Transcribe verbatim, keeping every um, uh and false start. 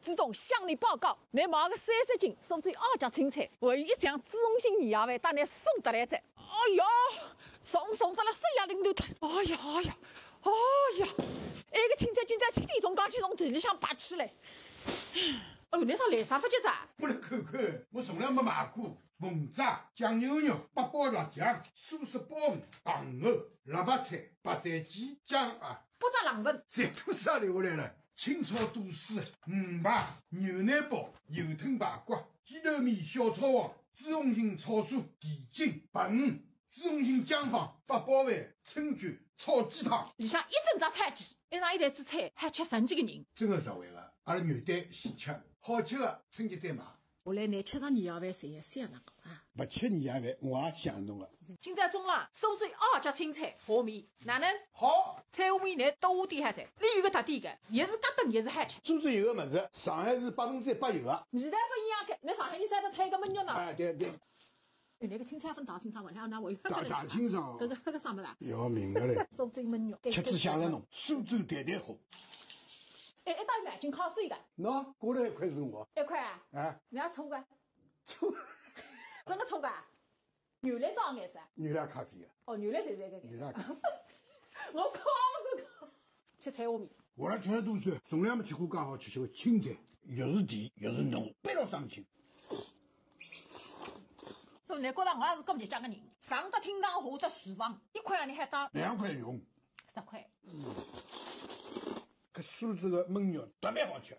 主动向你报告，㑚买个三十斤苏州阿姐青菜，还有一箱朱鸿兴年夜饭，搭㑚送得来哉。哎呀，送送得了手也冷得脱。哎呀哎呀，哎呀，埃个青菜今朝七点钟刚去从地里向拔起来。哎哟，㑚啥来啥勿及哉？我来看看，我从来没买过。凤爪、酱牛肉、八宝辣酱、苏式包粉、糖藕、萝卜菜、白斩鸡、酱鸭。八只冷粉。侪多少留下来了？ 清炒肚丝、鱼排、牛腩包、油吞排骨、鸡头面、小炒王、朱鸿兴炒肝、蹄筋、白鱼、朱鸿兴酱饭、八宝饭、春卷、炒鸡汤。里向一整只菜鸡，一上一台子菜，还吃十几个人。真个实惠了，阿拉原单先吃，好吃个春节再买。后来㑚吃上年夜饭，侪要想那个啊。勿吃年夜饭，我也想侬个。今朝中浪苏州阿姐青菜下面，哪能？好。 菜下面㑚都点好哉，里有个特点个，也是加等也是好吃。苏州有个物事，上海是百分之一百有个。味道勿一样个，㑚上海人晓得菜个焖肉呢？哎，对对。哎，㑚个青菜粉大清爽，我还要拿我一个大大清爽哦。搿个搿个啥物事啊？要命个嘞。苏州焖肉，吃仔香了侬，苏州淡淡好。哎，一道一百斤靠水个。喏，过来一块是我。一块啊？哎。侬要抽个？抽。真个抽个啊？ 牛肉啥颜色？牛肉咖啡啊。哦，牛肉侪是搿个颜色。牛肉咖啡。我靠，我靠。吃菜下面。我辣吃肚子，从来没吃过介好吃个青菜，又是甜又是浓，背牢上去。所以侬觉着我也是搿么结棍个人，上得厅堂，下得厨房，一块洋钿还当两块用。十块。搿苏州个焖肉特别好吃。